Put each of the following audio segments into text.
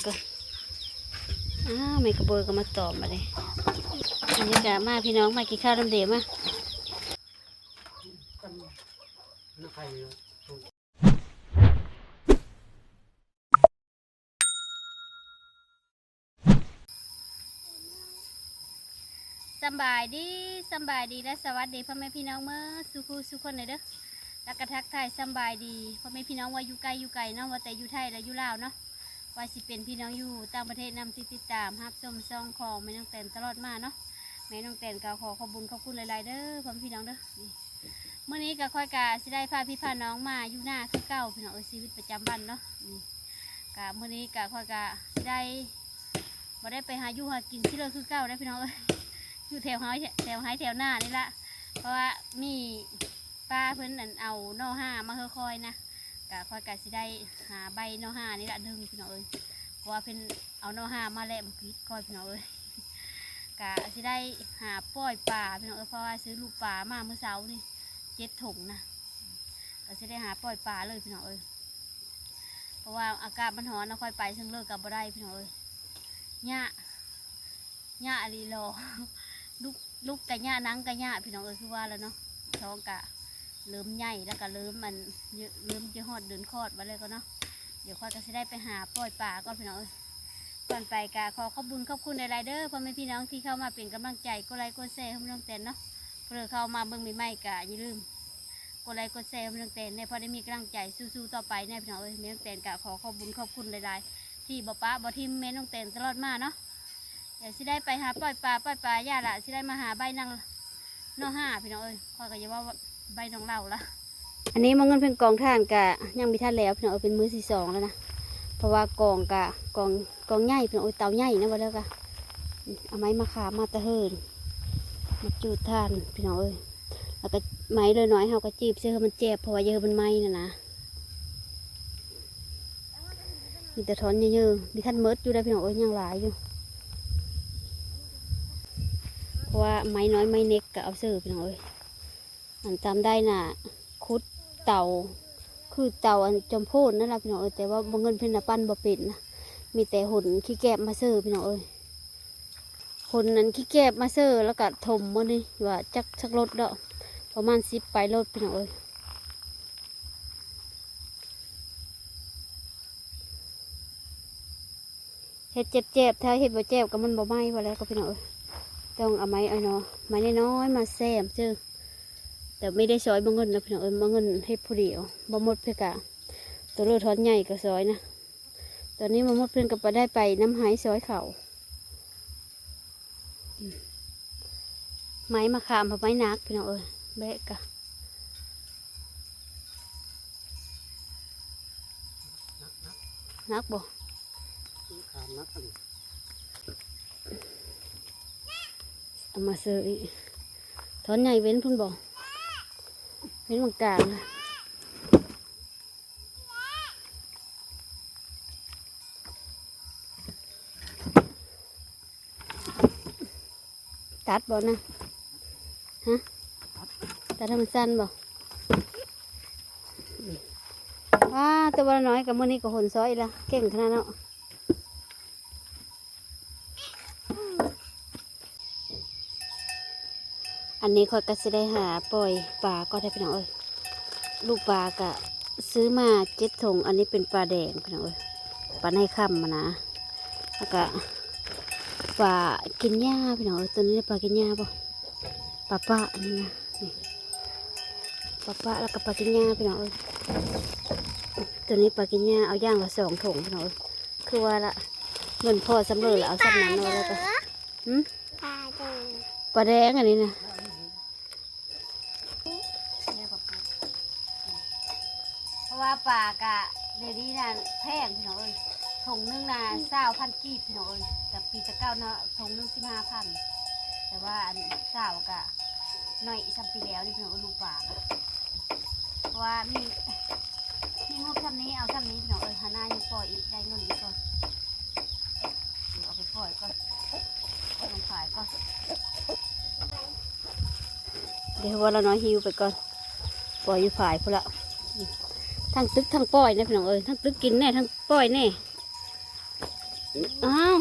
ກ່ອນ. ອ້າວ ແມ່ກະເບີກໍມາຕອມບາດນີ້. ອັນນີ້ກະມາ ພີ່ນ້ອງ ມາກິນຂ້າວນຳເດມາ. ສຳບາຍດີ ສຳບາຍດີ ແລະ ສະຫວັດດີພໍ່ແມ່ພີ່ນ້ອງເໝິດສູ່ຜູ້ສູ່ຄົນເດີ ແລະ ກະທັກທາຍສຳບາຍດີພໍ່ແມ່ພີ່ນ້ອງ ວ່າຢູ່ໃກ້ຢູ່ໄກເນາະ ວ່າແຕ່ຢູ່ໄທ ແລະ ຢູ່ລາວເນາະ ວ່າຊິເປັນພີ່ນ້ອງຢູ່ຕ່າງປະເທດນຳທີ່ຕິດຕາມຮັບຊົມຊ່ອງຂອງແມ່ນ້ອງແຕນຕະຫຼອດມາເນາະ. ແມ່ນ້ອງແຕນກໍຂໍຂອບບຸນຂອບຄຸນຫຼາຍໆເດີພໍ່ແມ່ພີ່ນ້ອງເດີ. ນີ້ ມື້ນີ້ກໍຂ້ອຍກໍຊິໄດ້ພາພີ່ພານ້ອງມາຢູ່ນາຄືເກົ່າ ພີ່ນ້ອງເອີຍ ຊີວິດປະຈຳວັນເນາະ. ນີ້ ກະມື້ນີ້ກະຂ້ອຍກະຊິໄດ້ ບໍ່ໄດ້ໄປຫາຢູ່ຫາກິນຊິເລີຍຄືເກົ່າເດ້ພີ່ນ້ອງເອີຍ ຢູ່ແຖວເຮົາ ແຖວໄຮ່ແຖວນານີ້ລະ ເພາະວ່າມີປ້າເພິ່ນ ອັນ ເອົາໜໍ່ຮ່າມາໃຫ້ຂ້ອຍນະ ກະຂ້ອຍກະຊິໄດ້ຫາໃບໜໍ່ຮ່ານີ້ລະໜຶ້ງ ພີ່ນ້ອງເອີຍ ເພາະວ່າເພິ່ນເອົາໜໍ່ຮ່າມາແລະມາກິນຂ້ອຍ ພີ່ນ້ອງເອີຍ. ກະຊິໄດ້ຫາປ່ອຍປາ ພີ່ນ້ອງເອີຍ ເພາະວ່າຊື້ລູກປາມາມື້ເຊົ້ານີ້ເຈັດຖົງນະ ກະຊິໄດ້ຫາປ່ອຍປາເລີຍ ພີ່ນ້ອງເອີຍ. ເພາະວ່າອາກາດມັນຮ້ອນເນາະ ຂ້ອຍໄປເຊິ່ງເລີກກໍບໍ່ໄດ້ ພີ່ນ້ອງເອີຍ ຍາກ ຍາກອີ່ຫຼີຫຼໍ່ ລຸກ ລຸກກະຍາກ ນັ່ງກະຍາກ ພີ່ນ້ອງເອີຍ ຄືວ່າແລ້ວເນາະ ທ້ອງກະເລີ່ມໃຫຍ່ ແລ້ວກະເລີ່ມ ອັນ ເລີ່ມຈະຮອດເດືອນຄອດວ່າແລ້ວກໍເນາະ. ດຽວຂ້ອຍກໍຊິໄດ້ໄປຫາປ່ອຍປາກ່ອນ ພີ່ນ້ອງເອີຍ. ກ່ອນໄປກໍຂໍຂອບບຸນຂອບຄຸນຫຼາຍໆເດີ ພໍ່ແມ່ພີ່ນ້ອງທີ່ເຂົ້າມາເປັນກຳລັງໃຈ ກົດໄລກົດແຊໃຫ້ນ້ອງແຕນເນາະ. ຜູ້ໃດເຂົ້າມາເບິ່ງໃໝ່ໆກໍຢ່າລືມ ກົດໄລກົດແຊໃຫ້ນ້ອງແຕນແດ່ ພໍໄດ້ມີກຳລັງໃຈສູ້ໆຕໍ່ໄປແດ່ ພີ່ນ້ອງເອີຍ. ແມ່ນ້ອງແຕນກະຂໍຂອບບຸນຂອບຄຸນຫຼາຍໆ ທີ່ບໍ່ປະບໍ່ຖິ້ມແມ່ນ້ອງແຕນຕະຫຼອດມາເນາະ. ດຽວຊິໄດ້ໄປຫາປ່ອຍປາ ປ່ອຍປາ ຢ່າລະ ຊິໄດ້ມາຫາໃບນາງໜໍ່ຮ່າ ພີ່ນ້ອງເອີຍ. ຂ້ອຍກໍຢ່າເວົ້າໃບນາງເຫຼົ່າລະ. ອັນນີ້ມາເງິນເພິ່ນກອງຖ່ານກະຍັງບໍ່ທັນແລ້ວ ພີ່ນ້ອງເອີຍ ເປັນມື້ທີສອງແລ້ວນະ ເພາະວ່າກອງກະ ກອງ ກອງໃຫຍ່ ພີ່ນ້ອງເອີຍ ເຕົາໃຫຍ່ນະ ວ່າແລ້ວກະ ເອົາໄມ້ມາຂາມມາຕະເຫີນ ມາຈູດຖ່ານ ພີ່ນ້ອງເອີຍ. ແລ້ວກໍໄມ້ເຫຼືອນ້ອຍເຮົາກໍຈີບໃສ່ໃຫ້ມັນແຈບ ເພາະວ່າຢ່າໃຫ້ມັນໄໝ້ຫັ້ນນະ. ມີແຕ່ທ່ອນເຍີໆ ມີທັນໝົດຢູ່ໄດ໋ ພີ່ນ້ອງເອີຍ ຍັງຫຼາຍຢູ່ ເພາະວ່າໄມ້ນ້ອຍໄມ້ເນັກກໍເອົາໃສ່ ພີ່ນ້ອງເອີຍ. ອັນຕາມໄດ້ນະ ຂຸດເຕົາ ຄືເຕົາອັນຈອມໂພນນັ້ນລະ ພີ່ນ້ອງເອີຍ ແຕ່ວ່າບໍ່ເງິນເພິ່ນນະ ປັ່ນບໍ່ເປັນນະ ມີແຕ່ຫົນຂີ້ແກບມາເຊີ ພີ່ນ້ອງເອີຍ. ຫົນອັນຂີ້ແກບມາເຊີ ແລ້ວກະຖົມໝົດນີ້ ວ່າຈັກ ຈັກໂລດດອກ ປະມານສິບປາຍໂລດ ພີ່ນ້ອງເອີຍ. ເຮັດແຈບໆ ຖ້າເຮັດບໍ່ແຈບກໍມັນບໍ່ໄໝ້ ວ່າແລ້ວກໍ ພີ່ນ້ອງເອີຍ. ຕ້ອງເອົາໄມ້ ເອົາເນາະ ໄມ້ນ້ອຍໆມາແຊມເຊີ. ແຕ່ມີໄດ້ຊອຍບໍ່ເງິນນະ ພີ່ນ້ອງເອີຍ ບໍ່ເງິນເຮັດຜູ້ດຽວ ບໍ່ໝົດເພິ່ນກະ ໂຕເລີທ່ອນໃຫຍ່ກໍຊອຍນະ. ຕອນນີ້ບໍ່ໝົດເພິ່ນກໍໄປ ໄດ້ໄປນຳໄຮ່ຊອຍເຂົາ. ໄມ້ມະຂາມ ໄມ້ໜັກ ພີ່ນ້ອງເອີຍ ແບກກະ ໜັກບໍ່? ຂາມໜັກ ເອົາມາເຊີອີກ. ທ່ອນໃຫຍ່ເວັ້ນພຸ້ນບໍ່? ເວັ້ນບາງກາງນະ. ຕັດບໍ່ນະ? ຮະ? ຕັດໃຫ້ມັນສັ້ນບໍ່? ວ້າ ແຕ່ວ່ານ້ອຍກໍມື້ນີ້ກໍຫົນຊອຍລະ ເກັ່ງຂະໜາດເນາະ. ອັນນີ້ຂ້ອຍກໍຊິໄດ້ຫາປ່ອຍປາກ່ອນເດີພີ່ນ້ອງເອີຍ. ລູກປາກະຊື້ມາເຈັດຖົງ ອັນນີ້ເປັນປາແດງພີ່ນ້ອງເອີຍ ປາໃນຄຳຫັ້ນນະ ແລ້ວກະປາກິນຫຍ້າພີ່ນ້ອງເອີຍ. ໂຕນີ້ປາກິນຫຍ້າບໍ່? ປາປະນີ້ນະ ນີ້ ປາປະ ແລ້ວກະປາກິນຫຍ້າພີ່ນ້ອງເອີຍ. ໂຕນີ້ປາກິນຫຍ້າ ເອົາຢ່າງລະສອງຖົງພີ່ນ້ອງເອີຍ. ຄືວ່າລະ ເງິນພໍສ່ຳເລີລະ ເອົາສ່ຳນັ້ນເນາະ ແລ້ວກະ ຫຶ? ປາແດງ ປາແດງອັນນີ້ນະ. ເພາະວ່າປາກະດຽວນີ້ນະແພງພີ່ນ້ອງເອີຍ ຖົງໜຶ່ງນະຊາວພັນກີບພີ່ນ້ອງເອີຍ. ແຕ່ປີແຕ່ເກົ່າເນາະ ຖົງໜຶ່ງສິບຫ້າພັນ ແຕ່ວ່າອັນຊາວກະໜ້ອຍສ່ຳປີແລ້ວນີ້ພີ່ນ້ອງເອີຍ ລູກປາກະ. ເພາະວ່າມີ ມີງົບສ່ຳນີ້ເອົາສ່ຳນີ້ພີ່ນ້ອງເອີຍ. ຫາໜ້າຍັງປ່ອຍອີກ ໄດ້ເງິນອີກກ່ອນ ດຽວເອົາໄປປ່ອຍກ່ອນ ເອົາລົງຂາຍກ່ອນ. ດຽວວ່າລະນ້ອຍຫິວໄປກ່ອນ ປ່ອຍຢູ່ຝາຍພຸ້ນລະ. ທັງຕຶກທັງປ່ອຍນະພີ່ນ້ອງເອີຍ ທັງຕຶກກິນແດ່ ທັງປ່ອຍແດ່. ອ້າວ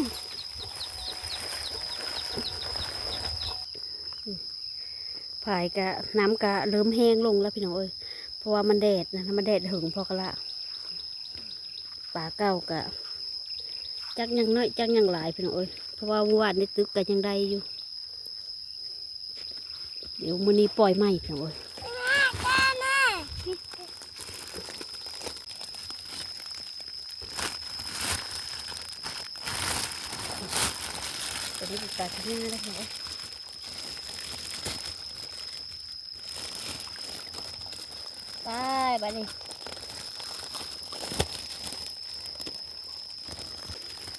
ຝາຍກະ ນ້ຳກະເລີ່ມແຫ້ງລົງແລ້ວພີ່ນ້ອງເອີຍ ເພາະວ່າມັນແດດນະ ມັນແດດເຫິງພໍກະລະ ປາເກົ່າກະ ຈັກຍັງນ້ອຍຈັກຍັງຫຼາຍພີ່ນ້ອງເອີຍ ເພາະວ່າມື້ວານນີ້ຕຶກກະຍັງໄດ້ຢູ່. ດຽວມື້ນີ້ປ່ອຍໃໝ່ພີ່ນ້ອງເອີຍ ຕົວນີ້ເປັນປາທະນາເດີພີ່ນ້ອງເອີຍ ໄປບາດນີ້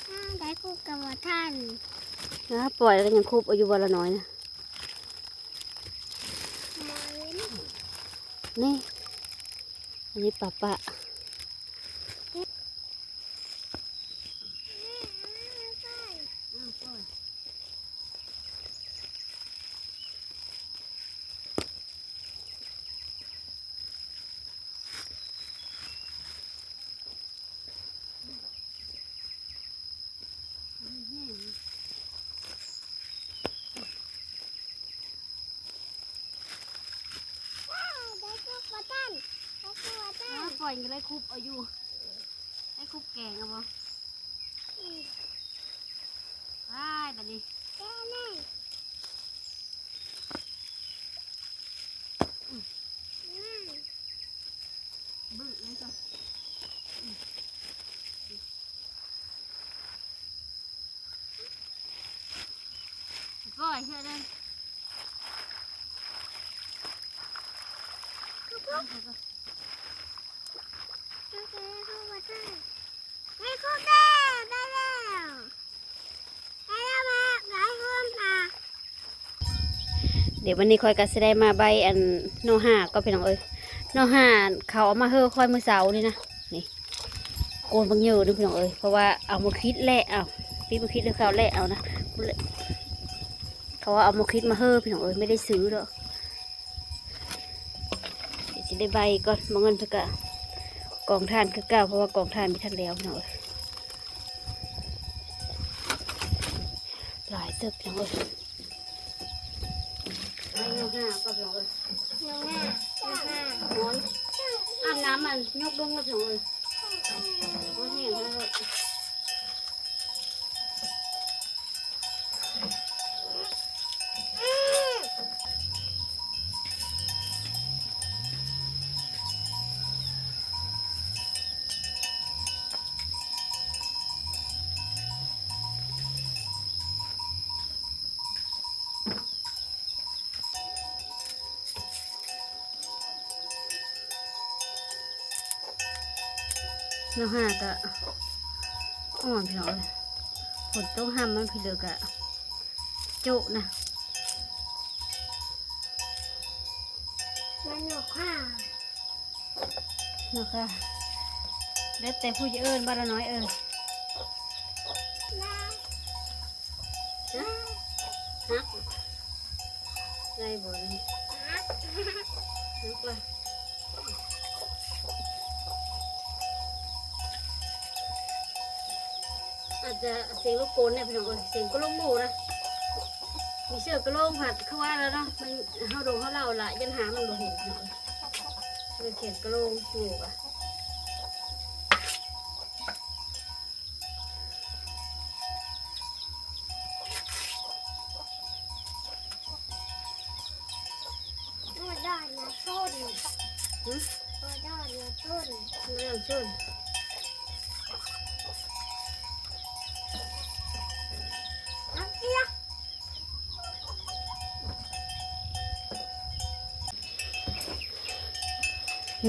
ອ້າວ ໄດ້ຄຸບກະບໍ່ທັນ ອ້າວ ປ່ອຍແລ້ວກະຍັງຄຸບເອົາຢູ່ບໍ່ລະນ້ອຍນະ ນີ້ ອັນນີ້ປາປະ ໄດ້ຄຸບບໍ່ທັນ ໄດ້ຄຸບບໍ່ທັນ ອ້າວ ປ່ອຍກະໄດ້ຄຸບເອົາຢູ່ ໄດ້ຄຸບແກງເອົາບໍ່? ອືມ ໄປບາດນີ້ ແກະແມ່ ອືມ ບຶ້ງນີ້ກ່ອນ ອືມ ກ້ອຍເທື່ອໜຶ່ງ ໄດ້ຄົບແລ້ວ ໄດ້ແລ້ວ ໄດ້ແລ້ວແມ່ ໄດ້ຄົບລະ ດຽວວັນນີ້ຂ້ອຍກະຊິໄດ້ມາໃບ້ອັນໜໍ່ຮ່າກ່ອນພີ່ນ້ອງເອີຍ ໜໍ່ຮ່າເຂົາເອົາມາເຫີຂ້ອຍມື້ເຊົ້ານີ້ນະ ນີ້ ໂກນບັກເຫຍີໜຶ່ງພີ່ນ້ອງເອີຍ ເພາະວ່າເອົາມາຄິດແຫຼະ ເອົາ ປີບາຄິດເຂົາແຫຼະ ເອົານະ ເຂົາວ່າເອົາມາຄິດມາເຫີພີ່ນ້ອງເອີຍ ໄມ່ໄດ້ຊື້ດອກ ດຽວຊິໄດ້ໃບ້ກ່ອນ ບໍ່ເງິນເພິ່ນກະກອງຖ່ານຄືເກົ່າ ເພາະວ່າກອງຖ່ານມີທັນແລ້ວພີ່ນ້ອງເອີຍ ຫຼາຍເຕີບພີ່ນ້ອງເອີຍ ໄດ້ໜໍ່ຮ່າກ່ອນພີ່ນ້ອງເອີຍ ໜໍ່ຮ່າ ໜໍ່ຮ່າ ຮ້ອນ ອາບນ້ຳມັນຍົກລົງແລ້ວພີ່ນ້ອງເອີຍ ຮ້ອນແຮງແລ້ວ ໜໍ່ຮ່າກະອ່ອນພີ່ນ້ອງເອີຍ ຝົນຕົກຮ່ຳມັນພີ້ເລີກະໂຈະນະ ມັນໜໍ່ຮ່າ ເນາະຄ່ະ ແລ້ວແຕ່ຜູ້ຈະເອີ້ນ ບ້ານລະນ້ອຍເອີ້ນ ນະ ຮັກ ໄດ້ບໍ່ນີ້ ຮັກ ຮັກລະ ອາດຈະສຽງລົບກວນແດ່ພີ່ນ້ອງເອີຍ ສຽງກະໂລງໝູນະ ມີເສືອກະໂລງພັດ ຄືວ່າແລ້ວເນາະ ມັນ ເຮົາດົງເຮົາເລົ່າຫຼາຍ ຢ້ານຫາມັນບໍ່ເຫັນພີ່ນ້ອງເອີຍ ເປັນສຽງກະໂລງໝູກະ ໂອ້ຍ ດອກນະຊົນ ຫຶ? ໂອ້ຍ ດອກນະຊົນ ເລື່ອງຊົນ ເອົາເຊຍ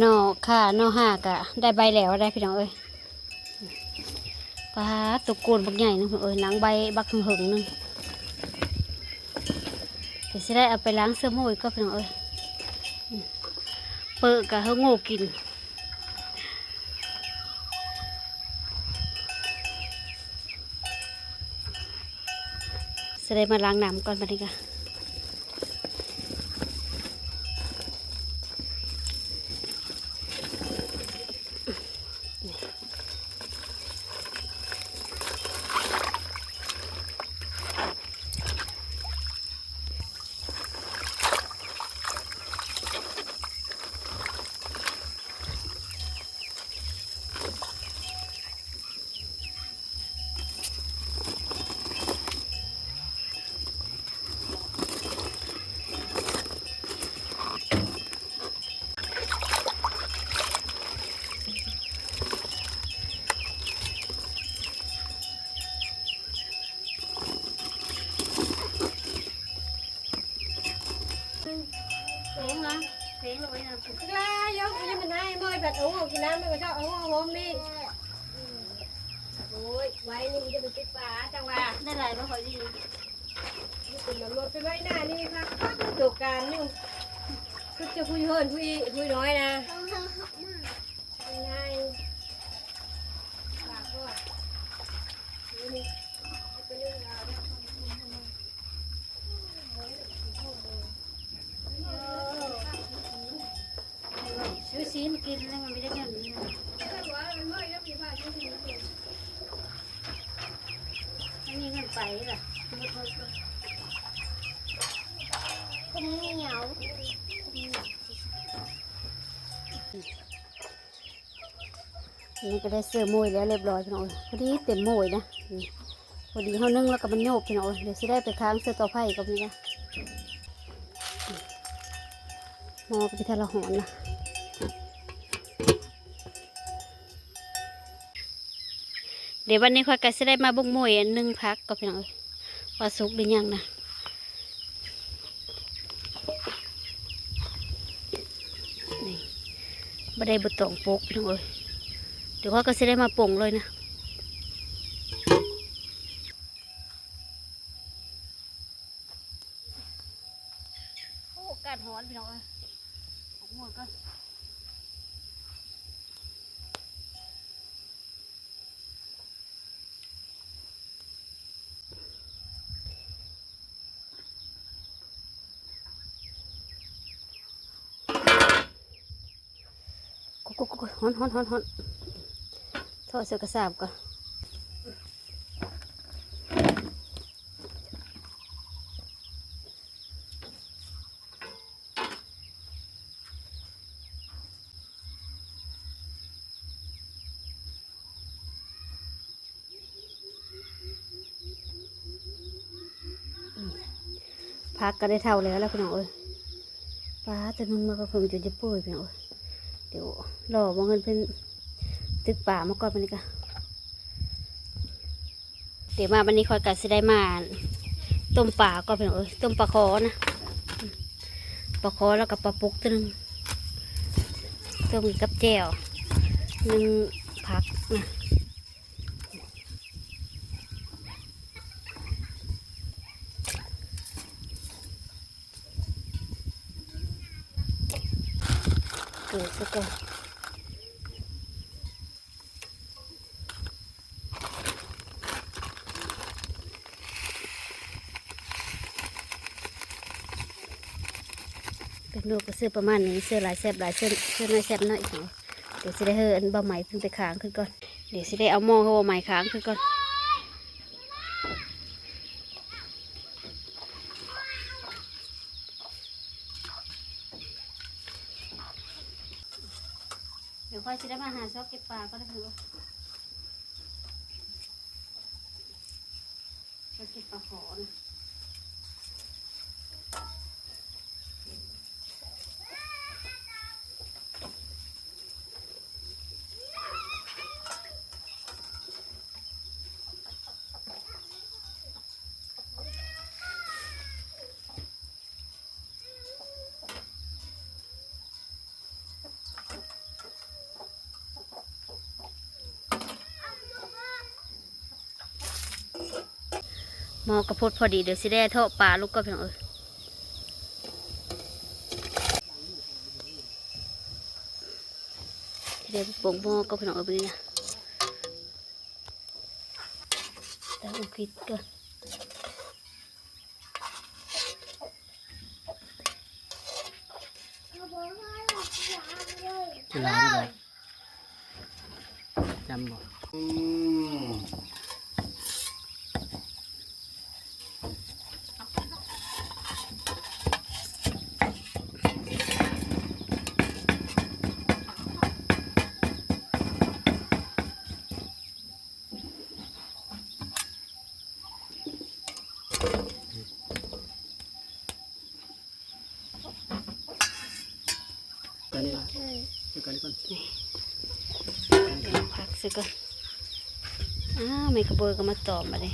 ໜໍ່ຂ່າ ໜໍ່ຮ່າກະໄດ້ໃບແລ້ວໄດ໋ພີ່ນ້ອງເອີຍ. ປາດ ໂຕໂກນບັກໃຫຍ່ໜຶ່ງເອີຍ ໜັງໃບບັກເຫິງໆໜຶ່ງ ເພິ່ນຊິໄດ້ເອົາໄປລ້າງເສື້ອໂມອີກກ່ອນພີ່ນ້ອງເອີຍ ເປິກະເຮີໂງ່ກິນ. ຊິໄດ້ມາລ້າງນ້ຳກ່ອນບັດນີ້ກະ ນີ້ ແບບເອົາຫົວກິນນ້ຳ ແລ້ວກໍຊອບເອົາຫົວຫອມນີ້. ໂອ້ຍ ໄວ້ນີ້ມັນຈະໄປຕິດປາ ຈັ່ງວ່າ ໄດ້ຫຼາຍບໍ່ຄ່ອຍດີ. ນີ້ເປັນລຳລົດໄປໄວ້ໜ້ານີ້ຄັກ ໂຕການຢູ່ ຄືຈະຜູ້ເຮີນຜູ້ອີ ຜູ້ນ້ອຍນະ. ຊື້ຊີ້ນກິນແລ້ວມັນບໍ່ໄດ້ເງິນນີ້ນະ ມັນມີເງິນໄປລະ ຄົນໜຽວ. ນີ້ກໍໄດ້ເສື້ອໂມຍແລ້ວຮຽບຮ້ອຍ ພີ່ນ້ອງເອີຍ ພໍດີເຕັມໂມຍນະ. ນີ້ ພໍດີເຮົາໜຶ້ງແລ້ວກໍມັນໂຍບ ພີ່ນ້ອງເອີຍ. ດຽວຊິໄດ້ໄປຄ້າງເສື້ອຕໍ່ໄຜ່ກັບນີ້ນະ ໝໍ້ກໍໄປທາລະຮ້ອນນະ. ດຽວບັດນີ້ຂ້ອຍກໍຊິໄດ້ມາເບິ່ງໂມຍອັນໜຶ້ງຜັກກໍ ພີ່ນ້ອງເອີຍ ວ່າສຸກຫຼືຍັງນະ. ນີ້ ບໍ່ໄດ້ໃບຕອງປົກ ພີ່ນ້ອງເອີຍ. ດຽວຂ້ອຍກໍຊິໄດ້ມາປົງເລີຍນະ. ໂອ້ ອາກາດຮ້ອນ ພີ່ນ້ອງເອີຍ ອອກໝົດກ່ອນ. ໂອ້ຍ ຮ້ອນ ຮ້ອນ ຮ້ອນ ຮ້ອນ ຖອດເສື້ອກະສາບກ່ອນ. ຜັກກໍໄດ້ເຖົ້າແລ້ວລະ ພີ່ນ້ອງເອີຍ. ປາ ຕະໜຶ່ງມາກໍຄົງຈົນຈະເປື່ອຍ ພີ່ນ້ອງເອີຍ. ດຽວລໍບໍ່ເງິນເພິ່ນຕຶກປາມາກ່ອນ ບັດນີ້ກະ ດຽວມາບັດນີ້ຂ້ອຍກໍຊິໄດ້ມາຕົ້ມປາກ່ອນ ພີ່ນ້ອງເອີຍ. ຕົ້ມປາຄໍນະ ປາຄໍແລ້ວກໍປາປຸກໂຕໜຶ່ງ ຕົ້ມກັບແຈ່ວ ໜຶ້ງຜັກນະ. ເກີດຊະກ່ອນ. ເປັນໂລກກໍຊື້ປະມານນີ້ ຊື້ຫຼາຍແຊບຫຼາຍ ຊື້ ຊື້ໜ້ອຍແຊບໜ້ອຍ. ດຽວຊິໄດ້ໃຫ້ອັນບ່າວໄໝເພິ່ນໄປຄ້າງຄືກ່ອນ. ດຽວຊິໄດ້ເອົາໝໍ້ໃຫ້ບ່າວໄໝຄ້າງຄືກ່ອນ. ດຽວຂ້ອຍຊິໄດ້ມາຫາຊອກເກັບປາກ່ອນເດີ. ໄປເກັບປາຂໍນະ. ໝໍ້ກໍພົດພໍດີ ດຽວຊິໄດ້ເທາະປາລົງກ່ອນ ພີ່ນ້ອງເອີຍ. ຊິໄດ້ປົງໝໍ້ກ່ອນ ພີ່ນ້ອງເອີຍ ບັດນີ້ນະ. ຕັ້ງອັງກິດກ່ອນ. ຫຼາຍບໍ່? ຈຳບໍ່? ອືມ. ກັນນີ້ລະ ເອີ ຄືກັນນີ້ກ່ອນ ນີ້ ເອົາຜັກໃສ່ກ່ອນ. ອ້າວ ແມ່ຂະເບີກໍມາຕອມບັດນີ້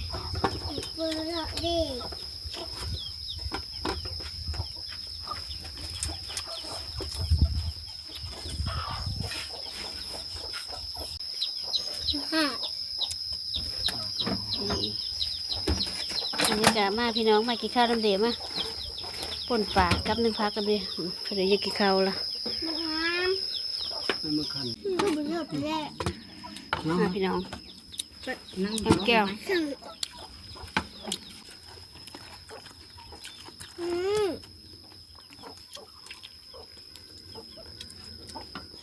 ເບີເລາະເດ້. ນີ້ ອັນນີ້ກະມາພີ່ນ້ອງ ມາກິນເຂົ້ານຳເດ ມາ ປົ່ນປາກັບໜຶ້ງຜັກນຳເດ ອືມ ເພິ່ນຢາກກິນເຂົ້າລະ ມັນງາມ ມັນບໍ່ຄັນ ອືມ ບໍ່ເລີດແລ້ວ ມາພີ່ນ້ອງ ນ້ຳແກ້ວ ອືມ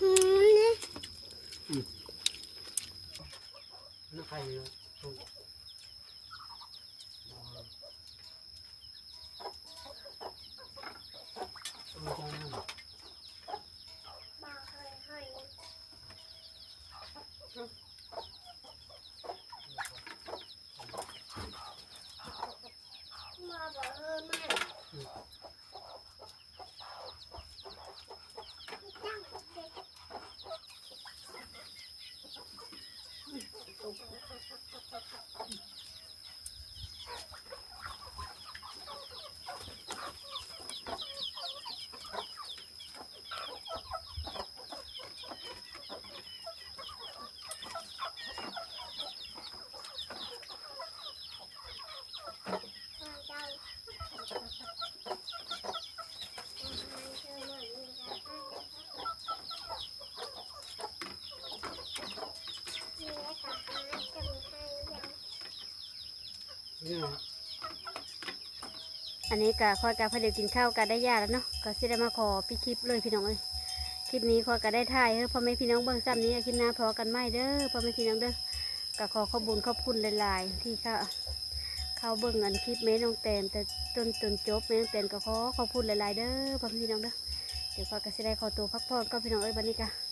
ອືມ ນີ້ ອືມ ອັນນີ້ກະຂ້ອຍກະພໍດີກິນເຂົ້າກະໄດ້ຢາແລ້ວເນາະ ກະຊິໄດ້ມາຂໍປິດຄລິບເລີຍພີ່ນ້ອງເອີຍ. ຄລິບນີ້ຂ້ອຍກະໄດ້ຖ່າຍໃຫ້ພໍ່ແມ່ພີ່ນ້ອງເບິ່ງສ່ຳນີ້ ຄລິບໜ້າພໍ້ກັນໃໝ່ເດີພໍ່ແມ່ພີ່ນ້ອງເດີ. ກະຂໍຂອບບຸນຂອບຄຸນຫຼາຍໆ ທີ່ເຂົ້າ ເຂົ້າເບິ່ງອັນຄລິບແມ່ນ້ອງແຕນແຕ່ຕົ້ນຈົນຈົບ. ແມ່ນ້ອງແຕນກະຂໍຂອບຄຸນຫຼາຍໆເດີພໍ່ແມ່ພີ່ນ້ອງເດີ. ດຽວຂ້ອຍກະຊິໄດ້ຂໍຕົວພັກຜ່ອນກ່ອນພີ່ນ້ອງເອີຍ ບັດນີ້ກະ